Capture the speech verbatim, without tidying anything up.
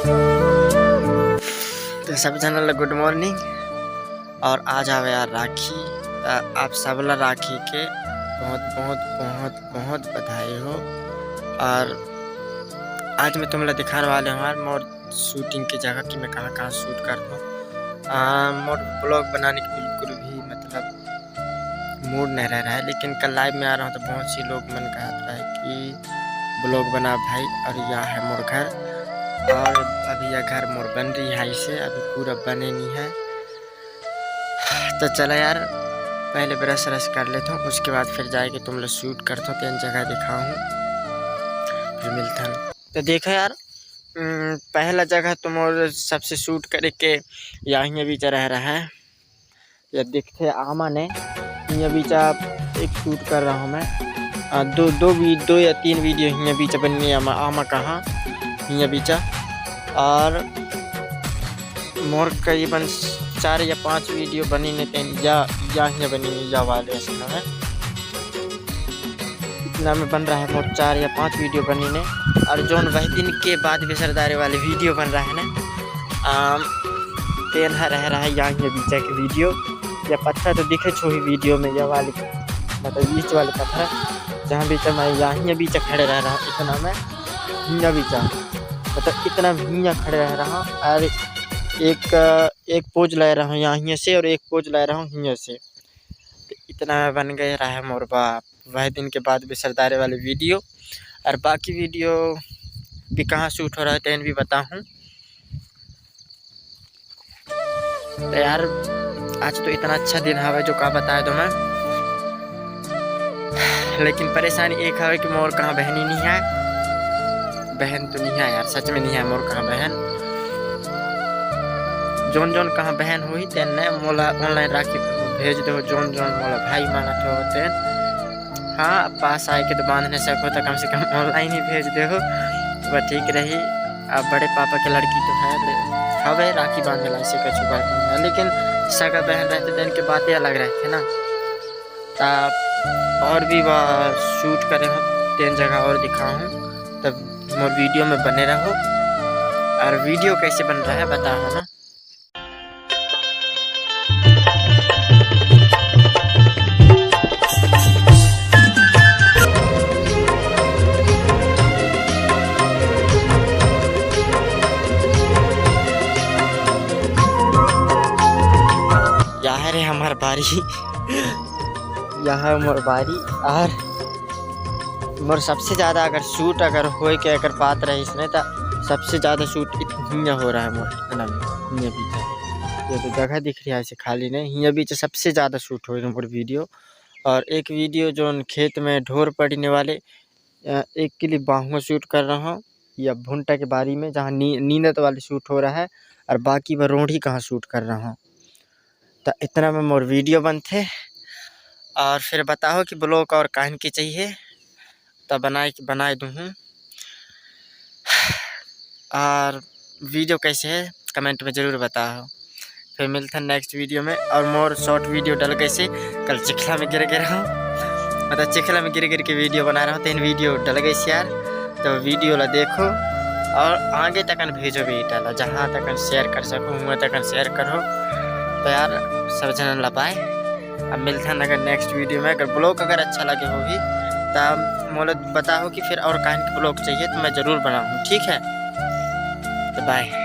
तो सब झन ला good morning। और आज आवे यार राखी, त आप सब ला राखी के बहुत, बहुत, बहुत, बहुत बधाई हो। और आज मैं तुम ला दिखाने वाले हूँ यार मोर shooting की जगह कि मैं कहाँ, कहाँ shoot करता हूँ। आ, मोर vlog बनाने की बिल्कुल भी मतलब mood नहीं रह रहा है, लेकिन कल live में आ रहा हूँ तो बहुत सी लोग मन कहत रहा है कि vlog बना भाई, और यह है मोर घर। और अभी यह घर मोर बन रही है, इसे अभी पूरा बने नहीं है। तो चला यार, पहले brush व्रश कर लेता हूँ, उसके बाद फिर जाके तुम लोग shoot करता हूँ, तेन जगह दिखाऊँ, फिर मिलता हूँ। तो देखो यार, उम, पहला जगह तो मोर सबसे shoot करे के यहीं बीच रह रहा है। ये देखते आमा ने, ये बीच एक shoot कर रहा हूँ मैं। आ, दो, दो वी-, दो या तीन video हियाँ बीच बननी है, आमा, आमा कहाँ, हियाँ बीच। और मोर करीबन चार या पाँच video बनी ने तेन या, या हियाँ बनी ने या वाले असन में। इतना में बन रहा है मोर चार या पाँच video बनी ने। और जोन वह दिन के बाद भी सरदारे वाले video बन रहा है ना, आम, तेन ह रह रहा है यहाँ ये बीचा के video। या पत्थर तो दिखे छो ही video में, या वाले, मतलब बीच वाले पत्थर, जहाँ बीच में यहाँ ये बीच खड़े रह रहा हूँ, इतना में हिया बीचा, मतलब इतना हिया खड़े रह रहा हूँ। और एक, एक pose ले रहा हूँ यहाँ हिया से और एक pose ले रहा हूँ हिया से। तो इतना में बन गए रहा है मोर बाप, वह दिन के बाद भी सरदारे वाले video। और बाकी video भी कहाँ shoot हो रहा है, तेन भी बताऊँ। तो यार, आज तो इतना अच्छा दिन हवे, जो का बताए दो मैं। लेकिन परेशानी एक हवे कि मोर कहाँ बहनी नहीं है, बहन तो नहीं है यार, सच में नहीं है मोर कहाँ बहन। जोन जोन कहाँ बहन होही, तेन ने मोला online राखी भेज दो, जोन जोन मोला भाई मानत हो तेन। हाँ, पास आए के तो बांध नहीं सको, तो कम से कम online ही भेज दे हो, तो ठीक रही। अब बड़े पापा के लड़की तो है, ले, हवे राखी बांधे ला, ऐसे कुछ बात नहीं है, लेकिन सगा बहन रहते, तेन के बातें अलग रहते ना। ता और भी वह shoot करे हो, तेन जगह और दिखाऊँ, तब मोर video में बने रहो और video कैसे बन रहा है बताओ ना। यहाँ रे हमार बारी, यहाँ मोर बारी। और मोर सबसे ज़्यादा अगर shoot अगर होए के अगर बात रही इसमें, तो सबसे ज़्यादा shoot इत-, हियाँ हो रहा है मोर, इतना में, हियाँ बीच। ये तो जगह दिख रही है ऐसे खाली नहीं, हियाँ बीच सबसे ज़्यादा shoot हो रही है मोर video। और एक video जोन खेत में ढोर पड़ने वाले, अ, एक clip बाहुआ shoot कर रहा हूँ, या भुंटा के बारी में, जहाँ नी-, नींदत वाले shoot हो रहा है, और बाकी बर रोढ़ी कहाँ shoot कर रहा हूँ। तो इतना में मोर video बनथे, और फिर बताओ कि vlog और काहन के चाहिए, तो बनाए, बनाए दूँ। और video कैसे है, comment में ज़रूर बताओ। फिर मिलते हैं next video में। और मोर short video डल कैसे, कल चिखला में गिर गिर रहा हूँ, मतलब चिखला में गिर गिर के video बना रहा हूँ, तेन video डल गई यार। तो video ला देखो और आगे तकन भेजो बेटा ला, जहाँ तकन share कर सको, हुआ तकन share करो। तो यार, सब झन ला bye। अब मिलते हैं अगर next video में। अगर vlog अगर अच्छा लगे होगी, तो मोला बताओ कि फिर और काहन के vlog चाहिए, तो मैं ज़रूर बनाऊँ, ठीक है? तो bye।